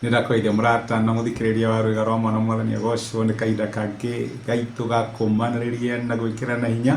Nĩndakũgeithia mũrata na mũthikĩrĩria wa rwĩga rwa mwana mwathani agocwo nĩ kahinda kangĩ gaitũ ga kũmanĩrĩria na gwĩkĩrana hinya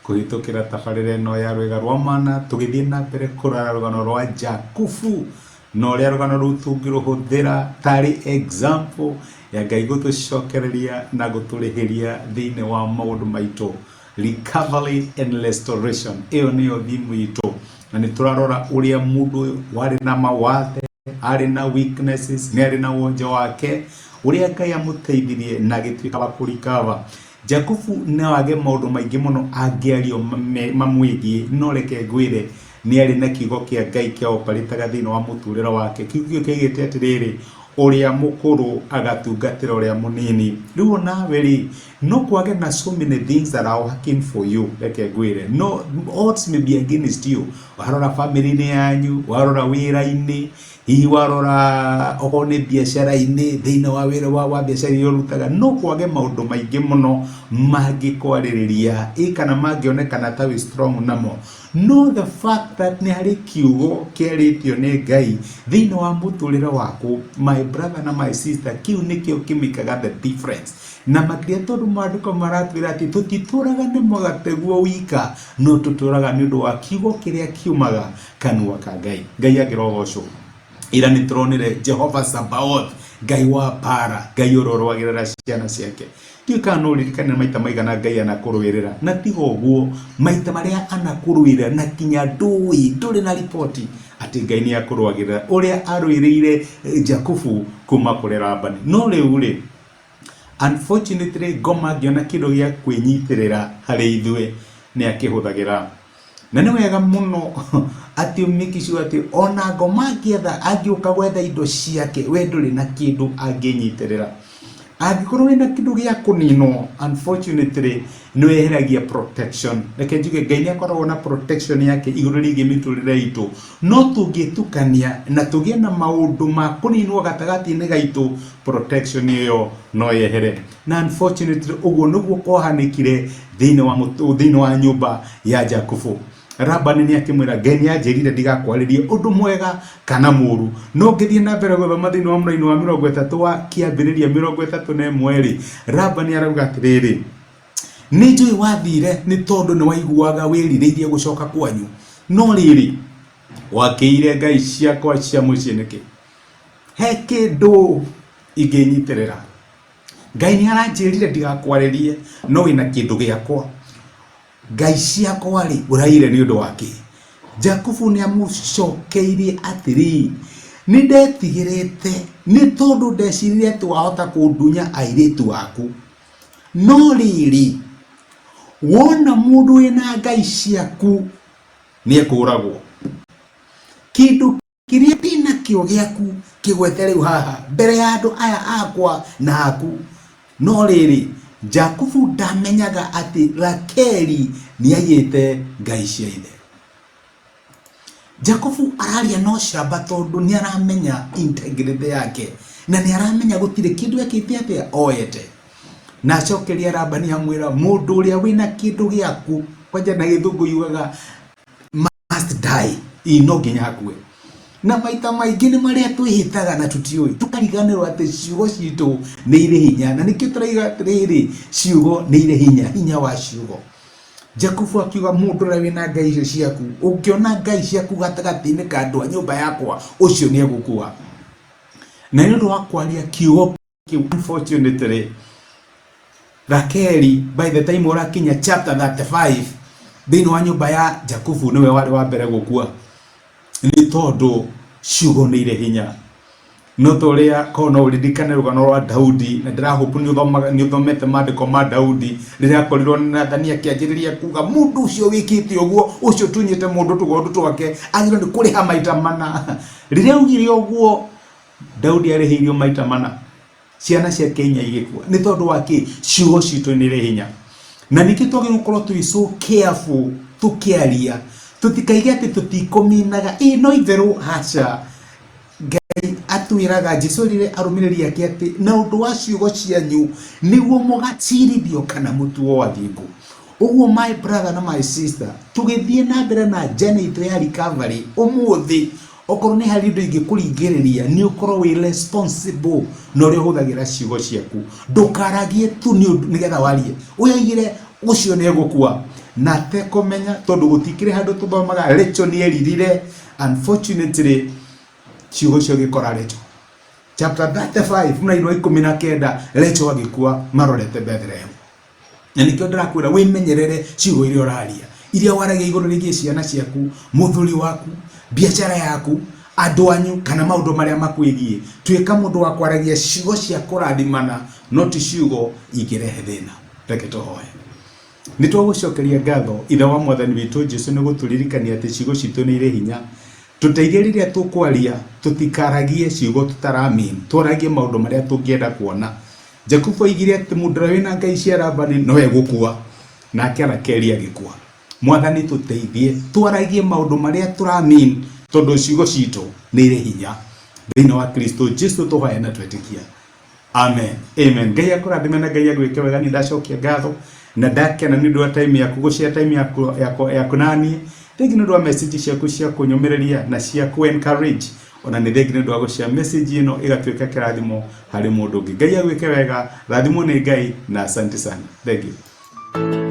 kũhĩtũkĩra tabarĩra ĩno ya rwĩga rwa mana tũgĩthiĩ na mbere kũrora rũgano rwa Jakubu na ũrĩa rũgano rũu tũngĩrũhũthĩra tarĩ example ya Ngai gũtũcokereria na gũtũrĩhĩria thĩinĩ wa maũndũ maitũ. Recovery and restoration ĩyo nĩyo thimu itũ na nĩ tũrarora ũrĩa mũndũ ũyũ warĩ na mawathe arĩ na weaknesses nĩ arĩ na wonje wake ũrĩa Ngai amũteithirie na agĩtuĩka wa kũrikava. Jakubu no age maũndũ maingĩ mũno angĩario mamwĩgiĩ no reke ngwĩre nĩ arĩ na kiugo kĩa Ngai kĩa oparĩtaga thĩinĩ wa mũtũrĩre wake. Kiugo kĩu kĩaugĩte atĩrĩrĩ, ũrĩa mũkũrũ agatungatĩra ũrĩa mũnini. Rĩu onawe rĩ, no kwage na so many things that are working for you, reke ngwĩre no odds may be against you. Warora family-inĩ yanyu, warora wĩra-inĩ, hihi warora okorwo nĩ biacara-inĩ, thĩinĩ wa wĩra wa biacara iria ũrutaga, no kwage maũndũ maingĩ mũno mangĩkwarĩrĩria ĩ kana mangĩonekana ta wĩ strong namo. No the fact that nĩ harĩ kiugo kĩarĩtio nĩ Ngai thĩinĩ wa mũtũrĩre waku, my brother na my sister, kĩu nĩkĩo kĩmĩkaga the difference. Na makĩria tondũ maandĩko maratwĩra atĩ tũtitũraga nĩ mũgate guo wika, no tũtũraga nĩ ũndũ wa kiugo kĩrĩa kiumaga kanua ka Ngai. Ngai angĩrogocwo. Ira nĩ tũronire Jehova Sabaoth, Ngai wa mbara, Ngai ũrĩa ũrũagĩrĩra ciana ciake. Ndiũĩ kana no ũririkane maita maigana Ngai anakũrũĩrĩra. Na tiga ũguo, maita marĩa anakũrũĩrĩra na kinya ndũĩ, ndũrĩ na riboti atĩ Ngai nĩ akũrũagĩrĩra. Ũrĩa arũĩrĩire Jakubu kuma kũrĩ Labani. No rĩu rĩ, unfortunately ngoma angĩona kĩndũ gĩa kwĩnyitĩrĩra harĩ ithuĩ nĩ akĩhũthagĩra. Na nĩ wega mũno atĩ make sure atĩ ona ngoma angĩetha angĩũka gwetha indo ciake we ndũrĩ na kĩndũ angĩnyitĩrĩra. Angĩkorwo wĩna kĩndũ gĩa kũninwo unfortunately nĩ weheragia protection. Reke njuge Ngai nĩ akoragwo na protection yake igũrũ rĩgiĩ mĩtũrĩre itũ. No tũngĩtukania na tũgĩe na maũndũ ma kũninwo gatagatĩ-inĩ gaitũ, protection ĩyo no yehere. Na unfortunately ũguo nĩguo kwahanĩkire thĩinĩ wa thĩinĩ wa nyũmba ya Jakubu. Labani nĩ akĩmwĩra Ngai nĩ anjĩrire ndigakwarĩrie ũndũ mwega kana mũru. No ngĩthiĩ na mbere gũthoma thĩinĩ wa mũraini wa 30 wa kĩambĩrĩria 31 rĩ, Labani arauga atĩrĩrĩ, nĩ njũĩ wathire nĩ tondũ nĩ waiguaga wĩrirĩirie gũcoka kwanyu, no rĩrĩ, wakĩire ngai ciakwa cia mũciĩ nĩkĩ? He kĩndũ ingĩnyitĩrĩra. Ngai nĩ aranjĩrire ndigakwarĩrie, no wĩna kĩndũ gĩakwa. Ngai ciakwa-rĩ, ũraire nĩ ũndũ wa kĩ? Jakubu nĩ amũcokeirie atĩrĩ, nĩ ndetigĩrĩte nĩ tondũ ndeciririe atĩ wahota kũndunya airĩtu aku. No rĩrĩ, wona mũndũ wĩna ngai ciaku nĩ ekũragwo. Kĩndũ Kĩrĩa ndĩ nakĩo gĩaku kĩgwete rĩu haha mbere ya andũ aya akwa na aku. No rĩrĩ, Jakubu ndamenyaga atĩ Rakeli nĩaiyĩte ngai cia ithe. Jakubu araria na ũcamba tondũ nĩaramenya integrity yake na nĩaramenya gũtirĩ kĩndũ ekĩte atĩa oete. Na acokeria Labani amwĩra mũndũ ũrĩa wĩna kĩndũ gĩaku, kwanja na gĩthũngũ yugaga must die, ĩ no nginya akue. Na maita maingĩ nĩ marĩa twĩhĩtaga na tũtiũĩ, tũkariganĩrwo atĩ ciugo citũ nĩ irĩ hinya, na nĩkĩo tũraiga atĩrĩrĩ, ciugo nĩ irĩ hinya, hinya wa ciugo. Jakubu akiuga mũndũ ũrĩa wĩna ngai icio ciaku, ũngĩona ngai ciaku gatagatĩ-inĩ ka andũ a nyũmba yakwa, ũcio nĩ egũkua. Na nĩ ũndũ wa kwaria kiugo kĩu unfortunately Rakeli by the time ũrakinya chapter 35 thĩinĩ wa nyũmba ya Jakubu nĩwe warĩ wa mbere gũkua nĩ tondũ ciugo nĩ irĩ hinya no ta ũrĩa korwo no ũririkane rũgano rwa Daudi na ndĩrahopu nĩ ũthomete maandĩko ma Daudi rĩrĩa akorirwo nĩ Nathani akĩanjĩrĩria kuga mũndũ ũcio wĩkĩte ũguo ũcio ũtunyĩte mũndũ tũgondu twake agĩrĩirwo nĩ kũrĩha maita mana rĩrĩa augire ũguo Daudi arĩhĩirio maita mana ciana ciake inya igĩkua nĩ tondũ wa kĩ ciugo citũ nĩ irĩ hinya na nĩkĩo twagĩrĩirwo gũkorwo twĩ so careful tũkĩaria tũtikaige atĩ tũtikũminaga ĩ no itherũ aca Ngai atwĩraga Jesu erire arũmĩrĩri ake atĩ na ũndũ wa ciugo cianyu nĩguo mũgacirithio kana mũtuo athingu. Ũguo my brother na my sister tũgĩthiĩ na mbere na journey itũ ya recovery ũmũthĩ. Okorwo nĩ harĩ indo ingĩkũringĩrĩria, nĩ ũkorwo wĩ responsible na ũrĩa ũhũthagĩra ciugo ciaku. Ndũkaragie tu nĩ ũndũ nĩgetha warie. Ũyũ oigire ũcio nĩ egũkua na atekũmenya, tondũ gũtikĩrĩ handũ tũthomaga Rachel nĩ eririre. Unfortunately, ciugo icio gĩkora Rachel. Chapter 35 mũraini wa 19, Rachel agĩkua marorete Bethlehem. Na nĩkĩo ndĩrakwĩra wĩmenyerere ciugo iria ũraria, iria waragia igũrũ rĩgiĩ ciana ciaku, mũthuri waku, biacara yaku, andũ anyu, kana maũndũ marĩa makwĩgiĩ. Tuĩka mũndũ wa kwaragia ciugo cia kũrathimana, no ti ciugo ingĩrehe thĩna. Reke tũhoe. Nĩ twagũcokeria ngatho, Ithe wa Mwathani witũ Jesu, nĩ gũtũririkania atĩ ciugo citũ nĩ irĩ hinya. Tũteithie rĩrĩa tũkwaria, tũtikaragie ciugo tũtara mean, twaragie maũndũ marĩa tũngĩenda kuona. Jakubu oigire atĩ mũndũ ũrĩa wĩna ngai cia Labani no egũkua, nake Rakeli agĩkua. Mwathani tũteithie twaragie maũndũ marĩa tũra mean, tondũ ciugo citũ nĩ irĩ hinya. Thĩinĩ wa Kristo Jesu tũhoya na twetĩkia. Amen. Amen. Ngai akũrathime na Ngai agwĩke wega. Nĩ ndacokia ngatho na ndakena nĩ ũndũ wa time yaku gũshare time yaku yaku yaku naniĩ. Thengi nĩ ũndũ wa message ciaku cia kũnyũmĩrĩria na cia kũ encourage. Ona nĩ thengi nĩ ũndũ wa gũshare message ĩno ĩgatuĩka kĩrathimo harĩ mũndũ ũngĩ. Ngai agwĩke wega, rathimwo nĩ Ngai na asante sana. Thank you.